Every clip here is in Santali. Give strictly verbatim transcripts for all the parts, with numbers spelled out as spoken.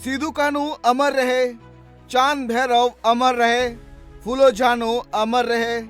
ᱥᱤᱫᱩ ᱠᱟᱹᱱᱦᱩ ᱟᱢᱟᱨ ᱨᱮᱦᱮ, ᱪᱟᱸᱫᱽ ᱵᱷᱮᱨᱚᱵ ᱟᱢᱟᱨ ᱨᱮᱦᱮ, ᱯᱷᱩᱞᱳ ᱡᱷᱟᱱᱩ ᱟᱢᱟᱨ ᱨᱮᱦᱮ,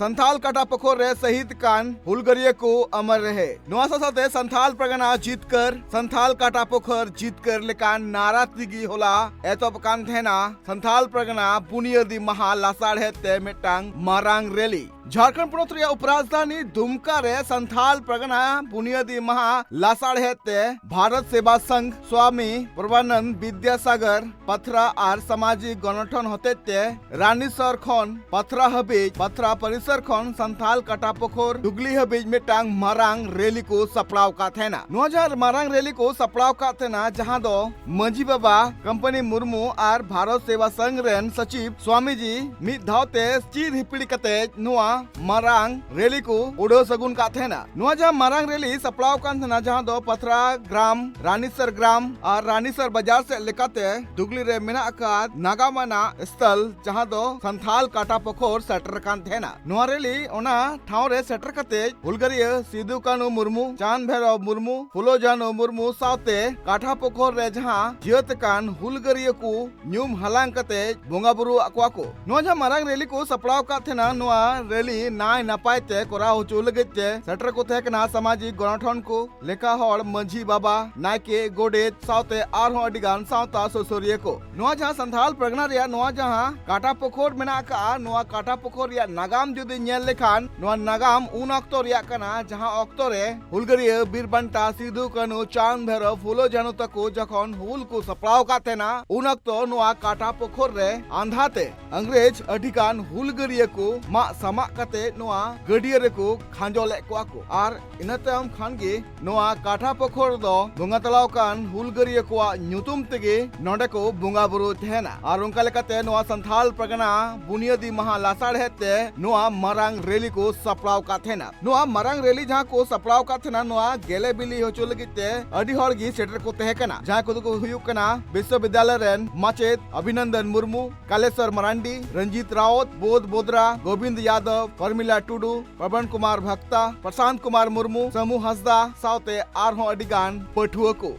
ᱥᱟᱱᱛᱷᱟᱞ ᱠᱟᱴᱟ ᱯᱚᱠᱷᱚᱨ ᱨᱮ ᱥᱟᱹᱦᱤᱫ ᱠᱟᱱ ᱦᱩᱞᱜᱟᱹᱨᱤᱭᱟᱹ ᱠᱚ ᱟᱢᱟᱨ ᱨᱮᱦᱮ᱾ ᱱᱚᱣᱟ ᱥᱟᱶ ᱥᱟᱶᱛᱮ ᱥᱟᱱᱛᱷᱟᱞ ᱯᱟᱨᱜᱟᱱᱟ ᱡᱤᱛᱠᱟᱹᱨ, ᱥᱟᱱᱛᱷᱟᱞ ᱠᱟᱴᱟ ᱯᱚᱠᱷᱚᱨ ᱡᱤᱛᱠᱟᱹᱨ ᱞᱮᱠᱟᱱ ᱱᱟᱨᱟ ᱛᱮᱜᱮ ᱦᱚᱞᱟ ᱮᱛᱚᱦᱚᱵ ᱠᱟᱱ ᱛᱟᱦᱮᱱᱟ ᱥᱟᱱᱛᱷᱟᱞ ᱯᱟᱨᱜᱟᱱᱟ ᱵᱩᱱᱤᱭᱟᱹᱫᱤ ᱢᱟᱦᱟ ᱞᱟᱥᱟᱲᱦᱮᱫ ᱛᱮ ᱢᱤᱫᱴᱟᱝ ᱢᱟᱨᱟᱝ ᱨᱮᱞᱤ᱾ ᱡᱷᱟᱲᱠᱷᱚᱸᱰ ᱯᱚᱱᱚᱛ ᱨᱮᱭᱟᱜ ᱩᱯᱨᱟᱡᱽᱫᱷᱟᱱᱤ ᱫᱩᱢᱠᱟ ᱨᱮ ᱥᱟᱱᱛᱷᱟᱞ ᱯᱟᱨᱜᱟᱱᱟ ᱵᱩᱱᱤᱭᱟᱹᱫᱤ ᱢᱟᱦᱟ ᱞᱟᱥᱟᱲᱦᱮᱫ ᱛᱮ ᱵᱷᱟᱨᱚᱛ ᱥᱮᱵᱟ ᱥᱚᱝᱜᱷ ᱥᱣᱟᱢᱤ ᱯᱨᱚᱵᱷᱟᱱᱚᱱᱫ ᱵᱤᱫᱽᱭᱟᱥᱟᱜᱚᱨ ᱯᱟᱛᱷᱨᱟ ᱟᱨ ᱥᱟᱢᱟᱡᱤᱠ ᱜᱚᱱᱚᱴᱷᱚᱱ ᱦᱚᱛᱮᱡ ᱛᱮ ᱨᱟᱱᱤᱥᱚᱨ ᱠᱷᱚᱱ ᱯᱟᱛᱷᱨᱟ ᱦᱟᱹᱵᱤᱡ, ᱯᱟᱛᱷᱨᱟ ᱯᱚᱨᱤᱥᱚᱨ ᱠᱷᱚᱱ ᱥᱟᱱᱛᱷᱟᱞ ᱠᱟᱴᱟ ᱯᱚᱠᱷᱚᱨ ᱰᱩᱜᱽᱞᱤ ᱦᱟᱹᱵᱤᱡ ᱢᱤᱫᱴᱟᱝ ᱢᱟᱨᱟᱝ ᱨᱮᱞᱤ ᱠᱚ ᱥᱟᱯᱲᱟᱣ ᱟᱠᱟᱫ ᱛᱟᱦᱮᱱᱟ᱾ ᱱᱚᱣᱟ ᱡᱟᱦᱟᱸ ᱢᱟᱨᱟᱝ ᱨᱮᱞᱤ ᱠᱚ ᱥᱟᱯᱲᱟᱣ ᱟᱠᱟᱫ ᱛᱟᱦᱮᱱᱟ, ᱡᱟᱦᱟᱸ ᱫᱚ ᱢᱟᱹᱡᱷᱤ ᱵᱟᱵᱟ ᱠᱚᱢᱯᱟᱱᱤ ᱢᱩᱨᱢᱩ ᱟᱨ ᱵᱷᱟᱨᱚᱛ ᱥᱮᱵᱟ ᱥᱚᱝᱜᱷ ᱨᱮᱱ ᱥᱚᱪᱤᱵᱽ ᱥᱣᱟᱢᱤᱡᱤ ᱢᱤᱫ ᱫᱷᱟᱣ ᱛᱮ ᱪᱤᱨ ᱦᱤᱯᱤᱲ ᱠᱟᱛᱮ ᱱᱚᱣᱟ ᱢᱟᱨᱟᱝ ᱨᱮᱞᱤ ᱠᱚ ᱩᱰᱟᱹᱣ ᱥᱟᱹᱜᱩᱱ ᱠᱟᱫ ᱛᱟᱦᱮᱱᱟ᱾ ᱱᱚᱣᱟ ᱡᱟᱦᱟᱸ ᱢᱟᱨᱟᱝ ᱨᱮᱞᱤ ᱥᱟᱯᱲᱟᱣ ᱠᱟᱱ ᱛᱟᱦᱮᱱᱟ, ᱡᱟᱦᱟᱸ ᱫᱚ ᱯᱟᱛᱷᱨᱟ ᱜᱨᱟᱢ, ᱨᱟᱱᱤᱥᱚᱨ ᱜᱨᱟᱢ ᱟᱨ ᱨᱟᱱᱤᱥᱚᱨ ᱵᱟᱡᱟᱨ ᱥᱮᱫ ᱞᱮᱠᱟᱛᱮ ᱫᱩᱜᱽᱞᱤ ᱨᱮ ᱢᱮᱱᱟᱜ ᱟᱠᱟᱫ ᱱᱟᱜᱟᱢ ᱟᱱᱟᱜ ᱥᱛᱷᱚᱞ, ᱡᱟᱦᱟᱸ ᱫᱚ ᱥᱟᱱᱛᱷᱟᱞ ᱠᱟᱴᱟ ᱯᱚᱠᱷᱚᱨ ᱥᱮᱴᱮᱨ ᱠᱟᱱ ᱛᱟᱦᱮᱱᱟ᱾ ᱱᱚᱣᱟ ᱨᱮᱞᱤ ᱚᱱᱟ ᱴᱷᱟᱶ ᱨᱮ ᱥᱮᱴᱮᱨ ᱠᱟᱛᱮ ᱦᱩᱞᱜᱟᱹᱨᱤᱭᱟᱹ ᱥᱤᱫᱩ ᱠᱟᱹᱱᱦᱩ ᱢᱩᱨᱢᱩ, ᱪᱟᱸᱫᱽ ᱵᱷᱟᱭᱨᱚ ᱢᱩᱨᱢᱩ, ᱯᱷᱩᱞᱳ ᱡᱷᱟᱱᱳ ᱢᱩᱨᱢᱩ ᱥᱟᱶᱛᱮ ᱠᱟᱴᱟ ᱯᱚᱠᱷᱚᱨ ᱨᱮ ᱡᱟᱦᱟᱸ ᱡᱤᱭᱟᱹᱛ ᱟᱠᱟᱱ ᱦᱩᱞᱜᱟᱹᱨᱤᱭᱟᱹ ᱠᱚ ᱧᱩᱢ ᱦᱟᱞᱟᱝ ᱠᱟᱛᱮ ᱵᱚᱸᱜᱟ ᱵᱩᱨᱩ ᱟᱫ ᱠᱚᱣᱟ ᱠᱚ᱾ ᱱᱚᱣᱟ ᱡᱟᱦᱟᱸ ᱢᱟᱨᱟᱝ ᱨᱮᱞᱤ ᱠᱚ ᱥᱟᱯᱲᱟᱣ ᱟᱠᱟᱫ ᱛᱟᱦᱮᱱᱟ, ᱱᱚᱣᱟ ᱨᱮᱞᱤ ᱱᱟᱭ ᱱᱟᱯᱟᱭ ᱛᱮ ᱠᱚᱨᱟᱣ ᱦᱚᱪᱚ ᱞᱟᱹᱜᱤᱫ ᱛᱮ ᱥᱮᱴᱮᱨ ᱠᱚ ᱛᱟᱦᱮᱸ ᱠᱟᱱᱟ ᱥᱟᱢᱟᱡᱤᱠ ᱜᱚᱱᱚᱴᱷᱚᱱ ᱠᱚ, ᱞᱮᱠᱷᱟ ᱦᱚᱲ, ᱢᱟᱹᱡᱷᱤ ᱵᱟᱵᱟ, ᱱᱟᱭᱠᱮ, ᱜᱚᱰᱮᱛ ᱥᱟᱶᱛᱮ ᱟᱨᱦᱚᱸ ᱟᱹᱰᱤ ᱜᱟᱱ ᱥᱟᱶᱛᱟ ᱥᱩᱥᱟᱹᱨᱤᱭᱟᱹ ᱠᱚ᱾ ᱱᱚᱣᱟ ᱡᱟᱦᱟᱸ ᱥᱟᱱᱛᱷᱟᱞ ᱯᱟᱨᱜᱟᱱᱟ ᱨᱮᱭᱟᱜ ᱱᱚᱣᱟ ᱡᱟᱦᱟᱸ ᱠᱟᱴᱟ ᱯᱚᱠᱷᱚᱨ ᱢᱮᱱᱟᱜ ᱟᱠᱟᱫᱼᱟ, ᱱᱚᱣᱟ ᱠᱟᱴᱟ ᱯᱚᱠᱷᱚᱨ ᱨᱮᱭᱟᱜ ᱱᱟᱜᱟᱢ ᱡᱩᱫᱤ ᱧᱮᱞ ᱞᱮᱠᱷᱟᱱ, ᱱᱚᱣᱟ ᱱᱟᱜᱟᱢ ᱩᱱ ᱚᱠᱛᱚ ᱨᱮᱭᱟᱜ ᱠᱟᱱᱟ, ᱡᱟᱦᱟᱸ ᱚᱠᱛᱚ ᱨᱮ ᱦᱩᱞᱜᱟᱹᱨᱤᱭᱟᱹ ᱵᱤᱨ ᱵᱟᱱᱴᱟ ᱥᱤᱫᱩ, ᱠᱟᱹᱱᱦᱩ, ᱪᱟᱸᱫᱽ, ᱵᱷᱟᱭᱨᱚ, ᱯᱷᱩᱞᱳ, ᱡᱷᱟᱱᱳ ᱛᱟᱠᱚ ᱡᱚᱠᱷᱚᱱ ᱦᱩᱞ ᱠᱚ ᱥᱟᱯᱲᱟᱣ ᱟᱠᱟᱫ ᱛᱟᱦᱮᱱᱟ, ᱩᱱ ᱚᱠᱛᱚ ᱱᱚᱣᱟ ᱠᱟᱴᱟ ᱯᱚᱠᱷᱚᱨ ᱨᱮ ᱟᱸᱫᱷᱟ ᱛᱮ ᱤᱝᱨᱮᱡᱽ ᱟᱹᱰᱤ ᱜᱟᱱ ᱦᱩᱞᱜᱟᱹᱨᱤᱭᱟᱹ ᱠᱚ ᱢᱟᱜ ᱥᱟᱢᱟᱜ ᱠᱟᱛᱮ ᱱᱚᱣᱟ ᱜᱟᱹᱰᱭᱟᱹ ᱨᱮᱠᱚ ᱠᱷᱟᱸᱡᱚ ᱞᱮᱫ ᱠᱚᱣᱟ ᱠᱚ᱾ ᱟᱨ ᱤᱱᱟᱹ ᱛᱟᱭᱚᱢ ᱠᱷᱟᱱ ᱜᱮ ᱱᱚᱣᱟ ᱠᱟᱴᱟ ᱯᱚᱠᱷᱚᱨ ᱫᱚ ᱵᱚᱸᱜᱟ ᱛᱟᱞᱟᱣ ᱟᱠᱟᱱ ᱦᱩᱞᱜᱟᱹᱨᱤᱭᱟᱹ ᱠᱚᱣᱟᱜ ᱧᱩᱛᱩᱢ ᱛᱮᱜᱮ ᱱᱚᱰᱮ ᱠᱚ ᱵᱚᱸᱜᱟ ᱵᱩᱨᱩ ᱛᱟᱦᱮᱱᱟ᱾ ᱟᱨ ᱚᱱᱠᱟ ᱞᱮᱠᱟᱛᱮ ᱱᱚᱣᱟ ᱥᱟᱱᱛᱷᱟᱞ ᱯᱟᱨᱜᱟᱱᱟ ᱵᱩᱱᱤᱭᱟᱹᱫᱤ ᱢᱟᱦᱟ ᱞᱟᱥᱟᱲᱦᱮᱫ ᱛᱮ ᱱᱚᱣᱟ ᱢᱟᱨᱟᱝ ᱨᱮᱞᱤ ᱠᱚ ᱥᱟᱯᱲᱟᱣ ᱟᱠᱟᱫ ᱛᱟᱦᱮᱱᱟ᱾ ᱱᱚᱣᱟ ᱢᱟᱨᱟᱝ ᱨᱮᱞᱤ ᱡᱟᱦᱟᱸ ᱠᱚ ᱥᱟᱯᱲᱟᱣ ᱟᱠᱟᱫ ᱛᱟᱦᱮᱱᱟ, ᱱᱚᱣᱟ ᱜᱮᱞᱮ ᱵᱤᱞᱤ ᱦᱚᱪᱚ ᱞᱟᱹᱜᱤᱫ ᱛᱮ ᱟᱹᱰᱤ ᱦᱚᱲ ᱜᱮ ᱥᱮᱴᱮᱨ ᱠᱚ ᱛᱟᱦᱮᱸ ᱠᱟᱱᱟ, ᱡᱟᱦᱟᱸᱭ ᱠᱚᱫᱚ ᱠᱚ ᱦᱩᱭᱩᱜ ᱠᱟᱱᱟ ᱵᱤᱥᱥᱚᱵᱤᱫᱽᱭᱟᱞᱚᱭ ᱨᱮᱱ ᱢᱟᱪᱮᱫ ᱚᱵᱷᱤᱱᱚᱱᱫᱚᱱ ᱢᱩᱨᱢᱩ, ᱠᱟᱞᱮᱥᱚᱨ ᱢᱟᱨᱟᱱᱰᱤ, ᱨᱚᱧᱡᱤᱛ ᱨᱟᱣᱛ, ᱵᱳᱫᱷ ᱵᱳᱫᱽᱨᱟ, ᱜᱳᱵᱤᱱᱫ ᱭᱟᱫᱚᱵ, ᱯᱨᱚᱢᱤᱞᱟ ᱴᱩᱰᱩ, ᱯᱨᱚᱵᱚᱱ ᱠᱩᱢᱟᱨ ᱵᱷᱟᱠᱛᱟ, ᱯᱨᱚᱥᱟᱱᱛ ᱠᱩᱢᱟᱨ ᱢᱩᱨᱢᱩ, ᱥᱟᱢᱩ ᱦᱟᱸᱥᱫᱟ ᱥᱟᱶᱛᱮ ᱟᱨᱦᱚᱸ ᱟᱹᱰᱤ ᱜᱟᱱ ᱯᱟᱹᱴᱷᱩᱣᱟᱹ ᱠᱚ᱾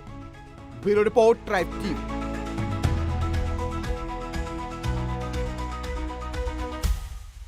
Bureau Report, Tribe T V.